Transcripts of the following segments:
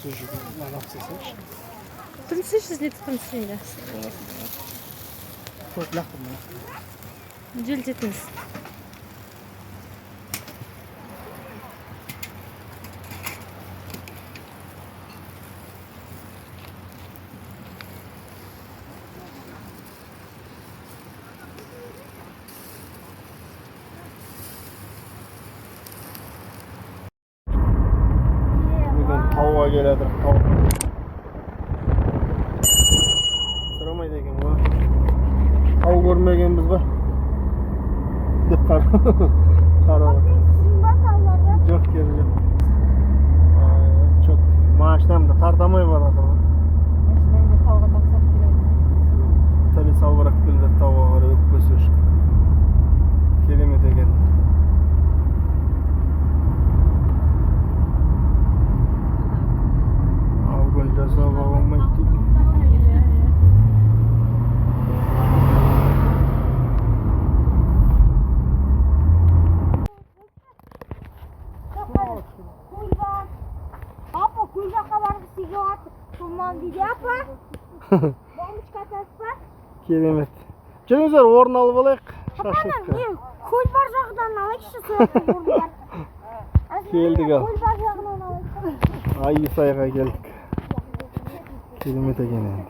Сол жерге мынаны алып тастасайшы. Тұрмысайшы, не тұтқын енді. Көп лақтырма. Желдетіңіз. Бүгін тауға келе жатырмық, тау. Сұрамайды екен ғой. Тау көрмегенбіз ба? Деп қарап отырмыз. Жоқ, керегі жоқ. Четко. Машинамды тарта алмай бара жатыр ғой. Машинаңды тауға тақсап келеді. Тілі салбырап келді тауға қарай, өкпесі өшіп. Керемет екен. Алкоголь жасауға болмайды дейді. Көл бар. Апа, көл жаққа барғысы келіп жатыр. Тұман дейді, апа. Бомбочка атасыз ба? Керемет. Жүріңіздер, орын алып алайық. Апа, Шашлыққа. не, көл бар жағынан алайықшы, сол жақта орын бар. Келдік ал. Көл бар жағынан алайықшы. Аюсайға келдік. Керемет екен енді.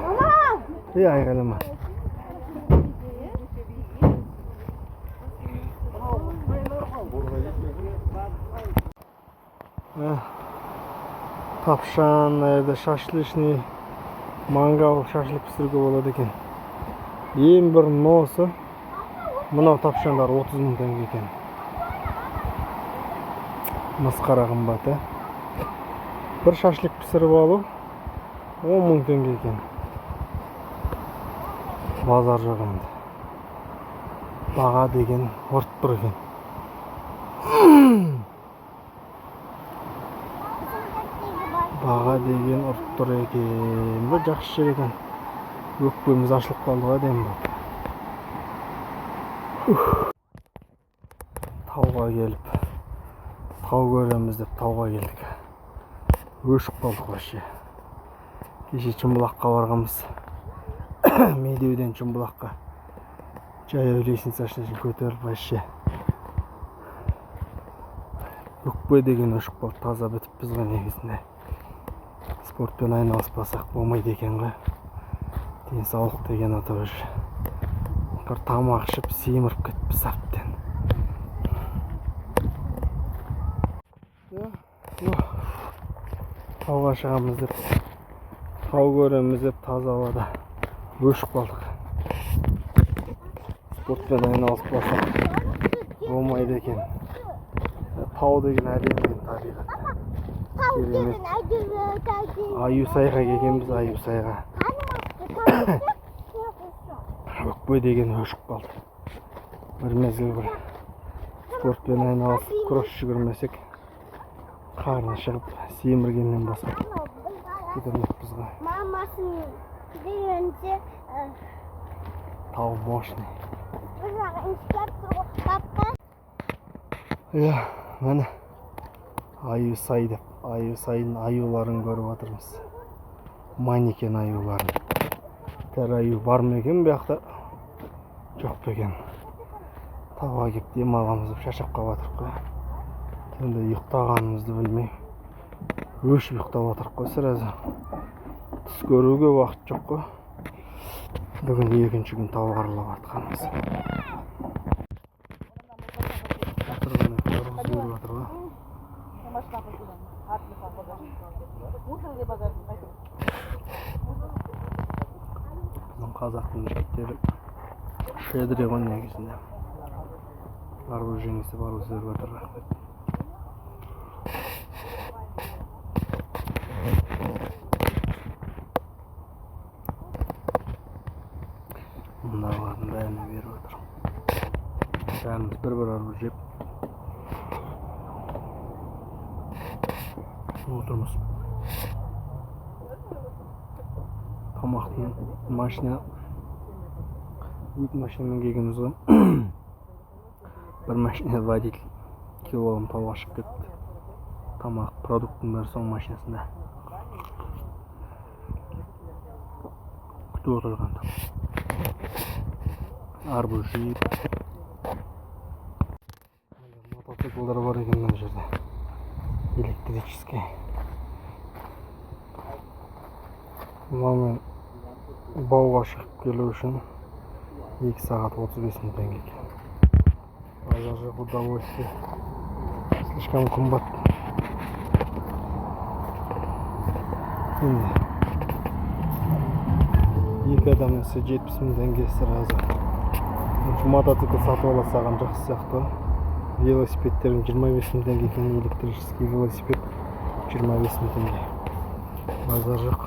Мама! Ей, айғайлама. Тапшан, мына жерде шашлычный мангал, шашлык пісіруге болады екен. Ең бір носы мынау тапшандар 30 мың теңге екен. Масқара қымбат, ә? Бір шашлык пісіріп алу 10 мың теңге екен. Базар жоқ енді. Баға деген ұрып тұр екен. Баға деген ұрып тұр екен. Бұл жақсы жер екен. Өкпеміз ашылып қалды ғой әдемі болып. Ух. Тауға келіп, тау көреміз деп тауға келдік. Өшіп қалдық вообще. Кеше Шымбұлаққа барғанбыз. Медеуден Шымбұлаққа. Жаяу лестницасына шейін көтеріліп вообще. Өкпе деген өшіп қалды, таза бітіппіз ғой негізінде. Спортпен айналыспасақ болмайды екен ғой. Денсаулық деген аты уже. Бір тамақ ішіп семіріп кетіппіз әбден. Тауға шығамыз деп, тау көреміз деп таза ауада өшіп қалдық. Спортпен айналыспасақ болмайды екен. Тау деген әдемі екен, табиғат. Тау Керемет. деген әдемі, әдемі. Аюсайға келгенбіз, Аюсайға. Өкпе деген өшіп қалды. Бір мезгіл бір спортпен айналысып, кросс жүгірмесек, қарны шығып, семіргеннен басқа кете алмаппыз ғой. Мамасын дегенше, Тау мощный. бір жағы инспектор ғой, папа. Иә, міне Аюсай деп, Аюсайдың аюларын көріп жатырмыз. Манекен аюларын. Тірі аю бар ма екен бұл жақта? Жоқ па екен? Тауға келіп демаламыз деп шаршап қалып жатырмық қой. Түнде ұйықтағанымызды білмей, өшіп ұйықтап жатырмық қой сразу. Түс көруге уақыт жоқ қой. Бүгін екінші күн тау аралап жатқанымыз. Отырғанда тұрғызып жіберіп жатыр ғой. Машина қойған. Артына қойған. Мусорный базардың қайтып. Біздің қазақтың жігіттері щедрый ғой негізінде. Арбуз жеңісі арбуз беріп жатыр, рахмет. Мындағылардың бәріне беріп жатыр. Бәріміз бір бір арбуз жеп отырмыз. Тамақтың машина, екі машинамен келгенбіз ғой. Бір машина водитель килограмм тауға шығып кетті. Тамақ, продукттың бәрі соның машинасында. Күтіп отырған. Арбуз жейді. Мотоциклдар бар екен мына жерде. Электрический. Мынамен бауға шығып келу үшін 2 сағат 35 мың теңге екен. Базар жоқ, удовольствие. Слишком қымбат. Енді екі адам мінсе, 70 мың теңге сразу. Лучше мотоцикл сатып ала салған жақсы сияқты. Велосипедтерің 25 мың теңге екен, электрический велосипед 25 мың теңге. Базар жоқ.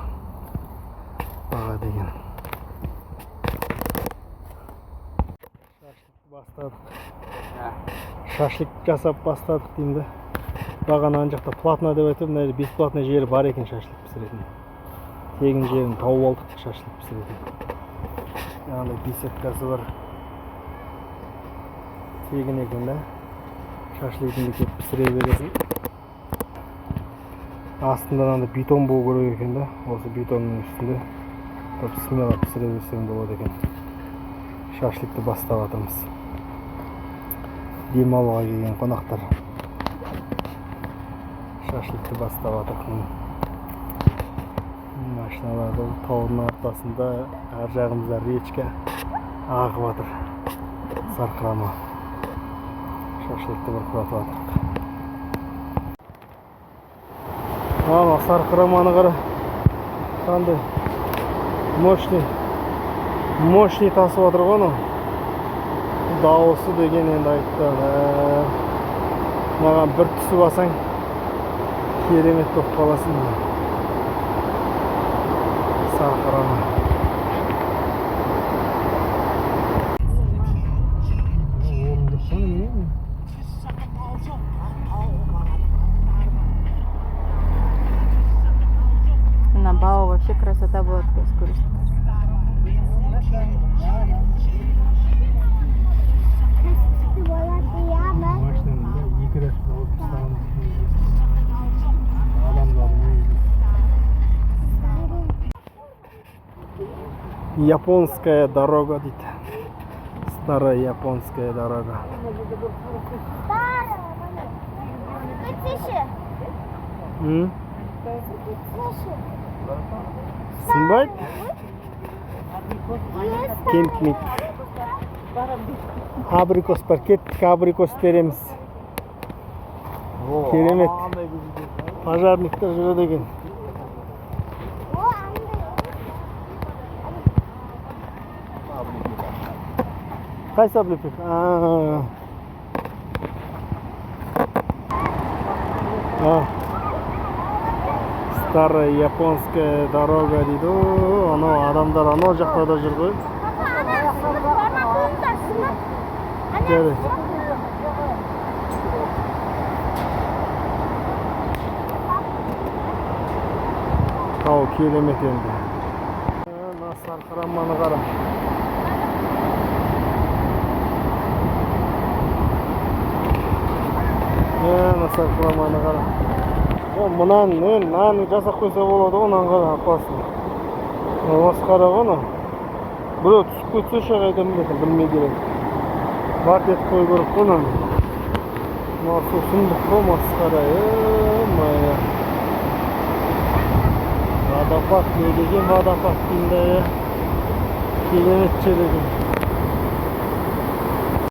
Баға деген. Шашлык бастадық. Шашлык жасап бастадық деймін да. Бағана ана жақта платно деп айтып, мына жерде бесплатный жері бар екен шашлык пісіретін. Тегін жерін тауып алдық шашлык пісіретін. Жаңағыдай беседкасы бар. Тегін екен да. Шашлыгыңды келіп пісіре бересің. Астында мынандай бетон болу керек екен да. Осы бетонның үстінде тұрып смело пісіре берсең болады екен. Шашлыкты бастап жатырмыз. Демалуға келген қонақтар. Шашлыкты бастап жатыр. Машиналарды таудың ортасында, ар жағымызда речка ағып жатыр. Сарқырама. Шашлыкты бұрқыратып жатырық. Ана сарқыраманы қара. Қандай мощный, мощный тасып жатыр ғой анау. Дауысы деген енді айтты. Маған бір түсіп алсаң, керемет болып қаласың. Сарқырама. Орындық па, немене? На Бао вообще красота была такая скорость. Болады, иә ма? Машинаның да екі рет алып тастаған адамдардың. Японская дорога дейді. Старая японская дорога. Старая, міне. Кетсеші. М? Кетсеші. Сынбайды? Кемпинг. Абрикос бар, кеттік, абрикос тереміз. Керемет. Пожарниктер жүреді екен. О, андай. Қайсы облепиха? А. А. Старая японская дорога дейді. О, анау адамдар анау жақта да жүр ғой. Папа, ана сынық бар ма? Қолында сынық. Ана Жарайды. сынық. Тау керемет енді. Мына сарқыраманы қара. Мына сарқыраманы қара. О, мынаны, не, мынаны жасап қойса болады ғой, мынаны қара, опасно. Масқара ғой мынау. Біреу түсіп кетсе ше, қайдан білесің, білмей келеді. Барт етіп қою керек қой мынаны. Мынау су сұмдық қой, масқара. Е-мое. Водопад не деген водопад деймін да, иә. Керемет жер екен.